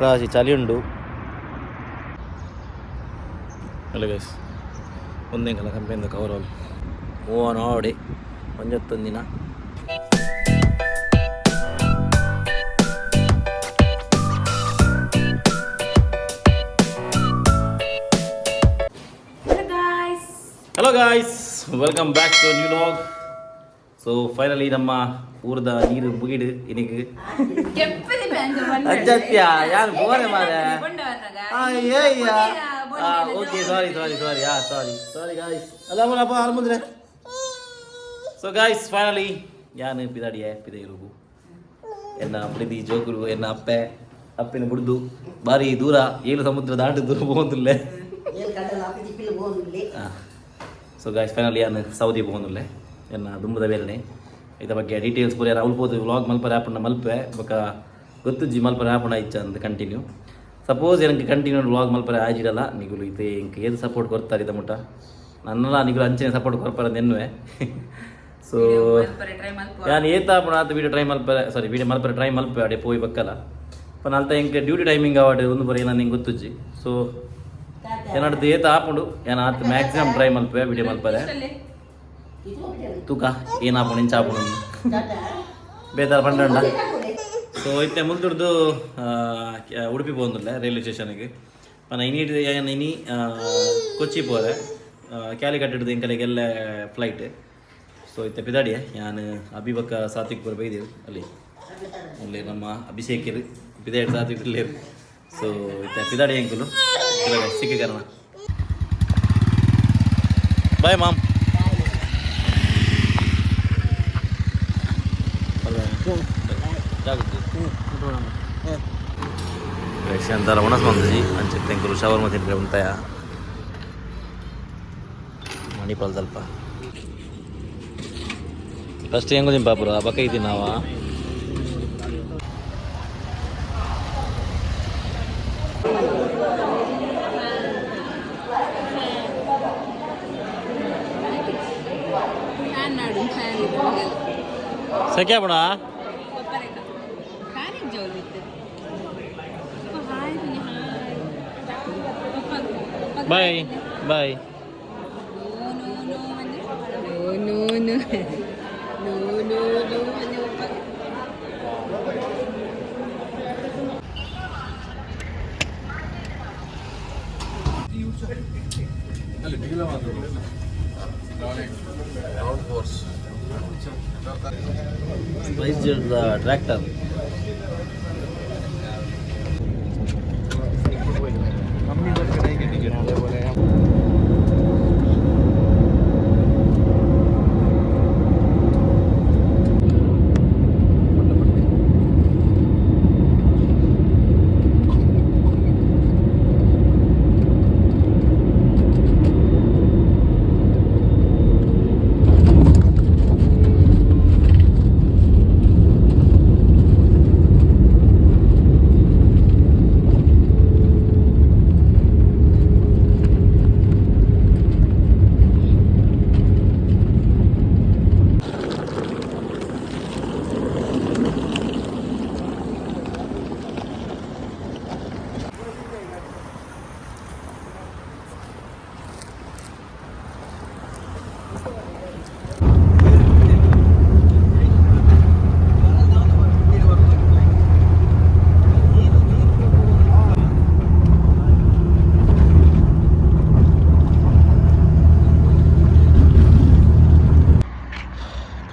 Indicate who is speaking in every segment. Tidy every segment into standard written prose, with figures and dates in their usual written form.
Speaker 1: ಒಟ್ರಾಸಿ ಚಳಿ ಉಂಡು. Hello guys, ಒಂದೆಂಕಲ ಕಂಪೆನಿದ cover ಓ ನೋಡಿ ಒಂಜೊತ್ತೊಂದಿನ.
Speaker 2: Hello guys.
Speaker 1: Hello guys, welcome back to new vlog. So finally ನಮ್ಮ ಊರದ ನೀರು ಮುಗಿಡು ಇನಿಗೆ. ಅಜ್ಜತ್ಯ ಯಾರು ಬೋರೆ ಮಾರೆ. Okay, sorry sorry sorry, ಹಾ ಸಾರಿ ಸಾರಿ ಗಾಯ್ಸ್. ಅಲ್ಲ ಅಪ್ಪ ಅಲ್ಮುಂದ್ರೆ. ಸೊ ಗಾಯ್ಸ್, ಫೈನಲಿ ಯಾನು ಪಿದಾಡಿಯೆ ಪಿದೈರುಗು. ಎನ್ನ ಪ್ರೀತಿ ಜೋಕುಲು, ಎನ್ನ ಅಪ್ಪೆ ಅಪ್ಪೆನ ಬುಡ್ದು ಬಾರಿ ದೂರ ಏಳು ಸಮುದ್ರ ದಾಟಿ ದೂರ ಪೋಂದುಲ್ಲೆ. ಸೊ ಗಾಯ್ಸ್, ಫೈನಲಿ ಯಾನು ಸೌದಿ ಪೋಂದುಲ್ಲೆ ಎನ್ನ ದುಂಬುದ ಬೇಲನೆ. ಇದ ಬಗ್ಗೆ ಡೀಟೇಲ್ಸ್ ಪೂರ ಯಾರು ಪೋದು ವ್ಲಾಗ್ ಮಲ್ಪರೆ ಆಪುಂಡ ಮಲ್ಪೆ. ಬೊಕ ಗೊತ್ತುಜ್ಜಿ ಮಲ್ಪರೆ ಆಪುಂಡ ಇಚ್ಚ ಅಂತ. ಕಂಟಿನ್ಯೂ ಸಪೋಸ್ ಏನಕ್ಕೆ ಕಂಟಿನ್ಯೂ ವ್ಲಾಗ್ ಮಲ್ಪರೆ ಆಜಿಡಲ್ಲ. ನಿಗುಲು ಇತ್ತೆ ಇಂಕ್ ಏದು ಸಪೋರ್ಟ್ ಕೊರ್ತಾರೆ ಇದ ಮುಟ್ಟ ನನ್ನಲ್ಲ ನಿಗುಲು ಅಂಚನೆ ಸಪೋರ್ಟ್ ಕೊರ್ಪಾರ ನೆನ್ನುವೆ. ಸೊ ಯಾನ್ ಏತ ಆಪುಂಡ ಆತ ವೀಡಿಯೋ ಟ್ರೈ ಮಲ್ಪರೆ, ಸಾರಿ, ವೀಡಿಯೋ ಮಲ್ಪರೆ ಟ್ರೈ ಮಲ್ಪೆ. ಅಡೆ ಪೋಯಿ ಬಕ್ಕಲ ಪನ ಅಲ್ತ ಎಂಕ್ ಡ್ಯೂಟಿ ಟೈಮಿಂಗ್ ಅವಾಡ್ ಒಂದು ಬರ ಏನ ನಿಂಗೆ ಗೊತ್ತುಜ್ಜಿ. ಸೊ ಏನಾಡ್ದು ಏತ ಆಪುಂಡು ಏನ ಆತ ಮ್ಯಾಕ್ಸಿಮಮ್ ಟ್ರೈ ಮಲ್ಪೆ ವೀಡಿಯೋ ಮಲ್ಪರೆ. ತೂಕ ಏನಾಪುಂಡು ಇಂಚ ಆಪುಂಡು ಬೇತಾರ ಪಂಡ. ಸೊ ಇತ್ತೆ ಮುಲ್ದುಡ್ದು ಉಡುಪಿ ಪೋಂದುಲ್ಲೆ ರೈಲ್ವೆ ಸ್ಟೇಷನ್ಗೆ. ಪನ ಇನಿ ಏನ್ ಇನಿ ಕೊಚ್ಚಿ ಪೋರೆ, ಕ್ಯಾಲಿಕಟ್ ಹಿಡ್ದು ಎಂಕಲೆಗೆಲ್ಲ ಫ್ಲೈಟ್. ಸೊ ಇತ್ತೆ ಪಿದಾಡಿಯೆ ಯಾನ್, ಅಭಿ ಬಕ್ಕ ಸಾತ್ವಿಕ್ ಪೂರ ಬೈದೇವು. ಅಲ್ಲಿ ಅಲ್ಲಿ ನಮ್ಮ ಅಭಿಷೇಕರು ಪಿದಾಡಿ, ಸಾತ್ವಿಕ್ ಇಲ್ಲೇರು. ಸೊ ಇತ್ತೆ ಪಿದಾಡಿ ಎಂಕುಲು ಸಿಕ್ಕಿ ಕಾರಣ. Bye mom. ಜಾಗ್ರತೆ. ಅಂತಾರ ಒಣಸ್ ಬಂದಜಿ ಅಂಚೆ ತೆಂಕುಲು ಶವರ್ಮ ತಿಂದ್ರೆ ಉಂತಾಯ ಮಣಿಪಾಲ್ ತಲ್ಪ. ಫಸ್ಟ್ ಹೆಂಗು ತಿಂಪಾಪುರ ಬಕ್ಕ ಇದ್ದೀನಿ ನಾವ.
Speaker 2: ಫ್ಯಾನ್ ನಾಡು ಫ್ಯಾನ್.
Speaker 1: ಸೆಕೆ ಬಣ.
Speaker 2: ಫ್ಯಾನ್ ಜೋಲ್ ಇತ್ತು. Hi hi.
Speaker 1: Bye bye.
Speaker 2: No no no no no no no.
Speaker 1: Spice tractor.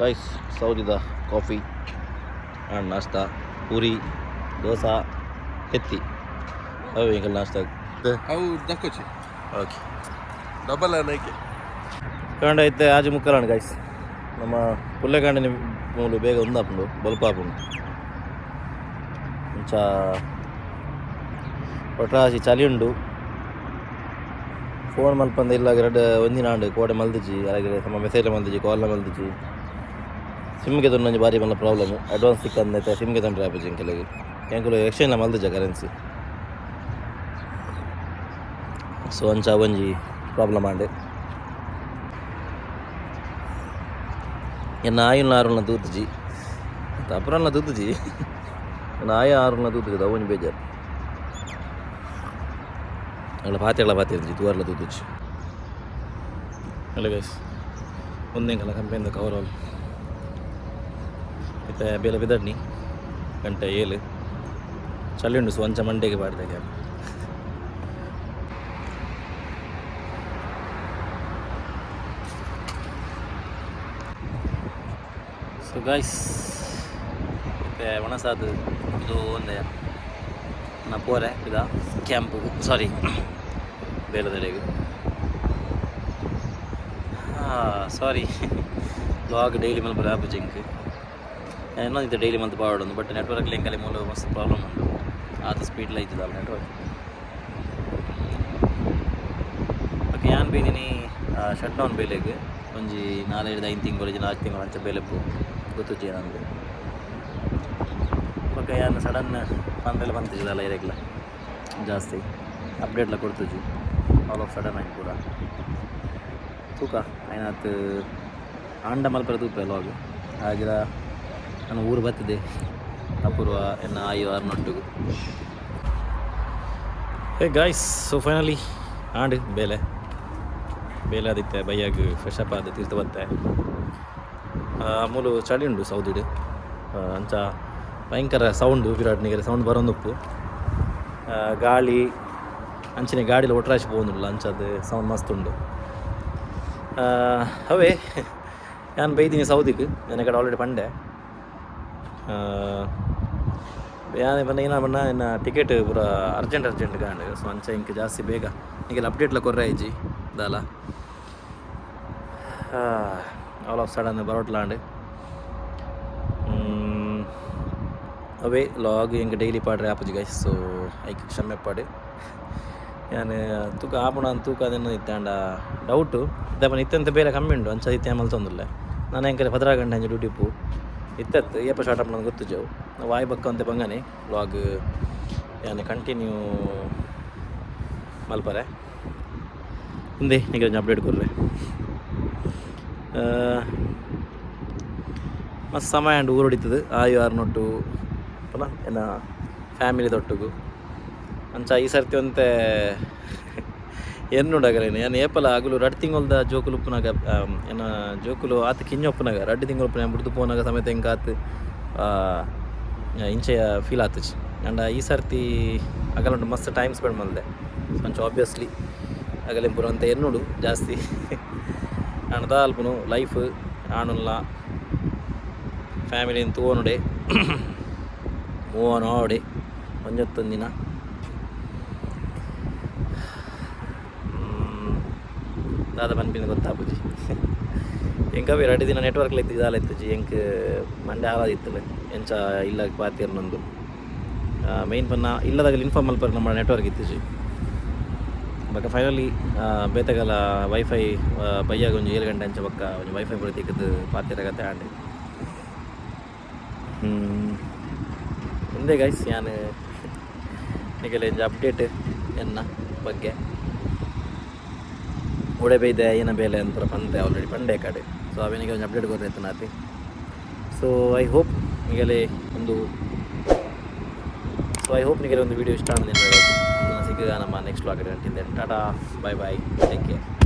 Speaker 1: Guys, ಸೌದಿದ coffee and ನಾಷ್ಟ, ಪೂರಿ ದೋಸೆ ಎತ್ತಿ ಅವು ಎಂಕಲ್ ನಾಷ್ಟ.
Speaker 3: ಅವು ದಕ್ಕೋಚಿ.
Speaker 1: ಓಕೆ.
Speaker 3: ಡಬಲ್ ನೈಕೆ.
Speaker 1: ಕಾಂಡ ಐತೆ ಆಜಿ ಮುಕ್ಕಲಾಂಡ್ ಗೈಸ್. ನಮ್ಮ ಪುಲ್ಲೆಕಾಂಡನೆ ಮೂಲು ಬೇಗ ಒಂದಾಪುಂಡು ಬೊಲ್ಪ ಆಪುಂಡು. ಇಂಚ ಒಟ್ರಾಸಿ ಚಳಿ ಉಂಡು. ಫೋನ್ ಮಲ್ಪಂದ ಇಲ್ಲ ಎರಡು ಒಂದಿನ ಆಂಡ್ ಕೋಡೆ ಮಲ್ದಿಜಿ. ಅಲಾಗೆ ಸಮ ಮೆಸೇಜ್ ಮಲ್ದಿಜಿ, ಕಾಲ್ನ ಮಲ್ದಿಜಿ. ಸಿಮ್ಗೆ ಒಂಜಿ ಬಾರಿ ಮಲ್ಲ ಪ್ರಾಬ್ಲಮ್. ಅಡ್ವಾನ್ಸ್ ಸಿಕ್ಕಂದೈತೆ ಸಿಮ್ಗೆ ತೊಂದರೆ ಆಪುಜಿ ಎಂಕಲೆಗ್. ಎಂಕುಲು ಎಕ್ಸ್ಚೇಂಜ್ ಮಲ್ದಿಜ ಕರೆನ್ಸಿ. ಸೊ ಅಂಚ ಒಂಜಿ ಪ್ರಾಬ್ಲಮ್ ಆಂಡ್. ಎನ್ನ ಆಯುನ ಆರುನ ತೂತುಜಿ, ಅಪರನ್ನ ತೂತುಜಿ. ಎನ್ನ ಆಯ ಆರುನ ತೂತುಜಿ, ಅವು ಒಂಜಿ ಬೇಜಾರು. ಅಲ್ಲ ಪಾತೆಗಳ ಪಾತೆ ಇರ್ಜಿ ತೂವರ್ಲ ತೂತುಚ್ಚಿ. ಹಲೋ ಗೈಸ್, ಒಂದೇಂಕಲ ಕಂಪೆನಿದ ಕವರ್ ಆಲ್ ಇತ್ತೆ ಬೇಲೆ ಬಿದಡ್ನಿ ಗಂಟೆ 7 ಚಳಿ ಉಂಡು. ಸೊ ಅಂಚ ಮಂಡೆಗೆ ಪಾಡ್ದೆ ಕ್ಯಾಪ್. ಸೊ ಗೈಸ್, ಇತ್ತೆ ಒಣಸಾದ ಇದು ಒಂದೇ ನಾ ಪೋರೆ ಇದ ಕ್ಯಾಂಪ್, ಸಾರಿ, ಬೇಲದೆಡೆಗೆ. ಸಾರಿ, ವ್ಲಾಗ್ ಡೈಲಿ ಮಲ್ಪರೆ ಆಪುಜಿ ಎಂಕ್. ಇನ್ನೊಂದು ಡೈಲಿ ಮಂತ್ ಪಾಡೊಂದು, ಬಟ್ ನೆಟ್ವರ್ಕ್ ಲಿಂಕಲ್ಲಿ ಮೂಲ ಮಸ್ತ್ ಪ್ರಾಬ್ಲಮ್ ಉಂಡು. ಆತ ಸ್ಪೀಡ್ಲ ಇದ್ದಿದ್ದಲ್ಲ ನೆಟ್ವರ್ಕ್. ಓಕೆ, ಯಾನ್ ಬೈದಿನಿ ಶಟ್ ಡೌನ್ ಬೇಲೆಗ್ ಒಂಜಿ 4 5 ತಿಂಗಳು, 4 ತಿಂಗಳು ಅಂಚ ಬೇಲೆಪ್ಪು ಗೊತ್ತುಜ್ಜಿ ಏನಂದು. ಓಕೆ, ಯಾನ್ ಸಡನ್ ಪಂದ್ರೆಲ್ಲ ಬಂತಿದ್ದಲ್ಲ, ಇರೆಗ್ಲ ಜಾಸ್ತಿ ಅಪ್ಡೇಟ್ಲ ಕೊಡ್ತುಜಿ. ಆಲ್ ಆಫ್ ಸಡನ್ ಆಗಿ ಪೂರ ತೂಕ ಆಯ್ನಾತ್ ಆಂಡ ಮಲ್ಪರೆ ತೂಪೆ ಲಾಗ್ ಆಗಿರ. ನನ್ನ ಊರು ಬತ್ತಿದೆ ಅಪೂರ್ವ ಎನ್ನ ಆಯು ಆರ್ನೊಟ್ಟಿಗು. ಹೇ ಗಾಯ್ಸ್, ಸೊ ಫೈನಲಿ ಆಂಡ್ ಬೇಲೆ ಬೇಲೆ ಆದಿತ್ತೆ. ಬೈಯಾಗ ಫ್ರೆಶ್ ಅಪ್ ಆದ ತೀರ್ಥ ಬತ್ತೆ. ಮೂಲು ಚಳಿ ಉಂಡು ಸೌದಿಡ್. ಅಂಚ ಭಯಂಕರ ಸೌಂಡು ವಿರಾಟ್ ನಿಗರೆ ಸೌಂಡ್ ಬರೋಂದುಪ್ಪು. ಗಾಳಿ ಅಂಚನೆ ಗಾಡಿಲ ಒಟ್ರಾಶಿ ಪೋವೊಂದುಲ್ಲ, ಅಂಚದ ಸೌಂಡ್ ಮಸ್ತ್ ಉಂಡು. ಅವೇ ಯಾನ್ ಬೈದಿನಿ ಸೌದಿಗೆ ನನಗಡೆ ಆಲ್ರೆಡಿ ಪಂಡೆ. ಯಾನ್ ಪಂಡ ಏನ ಪಂಡ ಎನ್ನ ಟಿಕೆಟ್ ಪೂರ ಅರ್ಜೆಂಟ್ ಅರ್ಜೆಂಟ್ ಗಾಂಡ್. ಸೊ ಅಂಚ ಇಂಕ್ ಜಾಸ್ತಿ ಬೇಗ ನಿಗೆಲ್ಲ ಅಪ್ಡೇಟ್ಲ ಕೊರ್ರೆ ಇಜ್ಜಿ ದಾಲ. ಆಲ್ ಆಫ್ ಸಡನ್ ಬರೋಟ್ಲಾಂಡ್. ಅವೇ ಲಾಗ್ ಎಂಕ್ ಡೈಲಿ ಪಾಡ್ರೆ ಆಪುಜಿ ಗೈಸ್. ಸೊ ಐಕ್ ಕ್ಷಮೆ ಪಾಡು. ಯಾನ್ ತೂಕ ಆಪುಣ ತೂಕ ಅದೇನೋ ಇತ್ತೆ ಆಂಡ ಡೌಟು ದಾಪನ ಇತ್ತೆಂತ ಬೇರೆ ಕಮ್ಮಿ ಉಂಡು. ಅಂಚ ಇತ್ತೆ ಮಲ್ತೊಂದುಲ್ಲೆ ನಾನು. ಎಂಕಲೆ 16 ಗಂಟೆ ಅಂಚ ಡ್ಯೂಟಿ ಉಪ್ಪು. ಇತ್ತತ್ತು ಏಪ ಶಾರ್ಟ್ ಆಪುಂಡು ಗೊತ್ತುಜವು. ವಾಯ್ ಬಕ್ಕ ಅಂತೆ ಬಂಗನೆ ವ್ಲಾಗ್ ಯಾನ್ ಕಂಟಿನ್ಯೂ ಮಲ್ಪರೆ. ಉಂದೆ ನಿಗೆ ಅಪ್ಡೇಟ್ ಕೊರ್ರೆ. ಮಸ್ತ್ ಸಮಯ ಉಂಡು ಊರು ಹೊಡಿತದೆ ಆಯು ಆರ್ನೊಟ್ಟು ಪುನಃ ಎನ್ನ ಫ್ಯಾಮಿಲಿ ದೊಟ್ಟುಗು. ಅಂಚ ಈ ಸರ್ತಿ ಒಂತೆ ಎನ್ನುಡಗಲೇನು ಯಾನ್ ಏಪಲ ಅಗುಲು 2 ತಿಂಗೊಲ್ದ ಜೋಕುಲು ಉಪ್ಪುನಾಗ, ಎನ್ನ ಜೋಕುಲು ಆತ್ ಕಿಂಜ ಉಪ್ಪುನಾಗ, 2 ತಿಂಗಳು ಉಪ್ಪುನ ಬುಡ್ದು ಪೋನಾಗ ಸಮೇತ ಎಂಕ್ ಆತ್ ಇಂಚೆಯ ಫೀಲ್ ಆತುಜಿ. ಅಂಡ ಈ ಸರ್ತಿ ಅಗಲುಂಟು ಮಸ್ತ್ ಟೈಮ್ ಸ್ಪೆಂಡ್ ಮಲ್ದೆ. ಸೊ ಅಂಚ ಆಬ್ವಿಯಸ್ಲಿ ಅಗಲೆಂ ಪೂರ ಅಂತ ಎನ್ನುಡು ಜಾಸ್ತಿ. ಆಂಡ ದಾಲ್ಪುನು ಲೈಫ್ ಆನುಲ್ಲ ಫ್ಯಾಮಿಲಿನ್ ತೂವೊನುಡೆ ಮೂವ್ ಆವಡೆ ಒಂಜೊತ್ತೊಂದಿನ. ದಾದ ಪನ್ಪಿನ ಗೊತ್ತಾಪುಜಿ ಎಂಕವೇ. 2 ದಿನ ನೆಟ್ವರ್ಕ್ ಇತ್ತು ದಾಲ ಇತ್ತುಜಿ. ಎಂಕ್ ಮಂಡೆ ಆರಾದಿತ್ತಲೆ ಎಂಚ ಇಲ್ಲ ಪಾತಿರ್ನೊಂದು ಮೇನ್ ಪನ್ನ ಇಲ್ಲದಾಗ ಇನ್ಫಾರ್ಮ್ ಮಲ್ಪರೆ ನಮ್ಮ ನೆಟ್ವರ್ಕ್ ಇತ್ತುಜಿ. ಬೊಕ ಫೈನಲಿ ಬೇತೆಗಲ ವೈಫೈ ಬಯ್ಯಾಗ ಒಂಜಿ 7 ಗಂಟೆ ಅಂಚ ಬೊಕ್ಕ ಒಂಜಿ ವೈಫೈ ಪೂರ ತಿಕ್ಕದು ಪಾತಿರಗತೆ ಆಂಡ್. ಉಂದೆ ಗೈಸ್, ಯಾನ್ ನಿಗಲೆ ಒಂಜಿ ಅಪ್ಡೇಟ್ ಎನ್ನ ಬಗ್ಗೆ ಉಡೆ ಬೈದೆ ಏನ ಬೇಲೆ ಅಂತ ಪಂತೆ ಆಲ್ರೆಡಿ ಪಂಡೆ ಕಡೆ. ಸೊ ಅವೆನಿಗೆ ಒಂಜಿ ಅಪ್ಡೇಟ್ ಕೊರ್ರೆ ಸೊ I hope ನಿಗಲೆ ಒಂದು ಸೊ I hope ನಿಗಲೆ ಒಂದು ವಿಡಿಯೋ ಇಷ್ಟ ಆಗಿದೆ. ಸಿಕ್ಕ ನಮ್ಮ next vlog. Tata, bye bye, take care.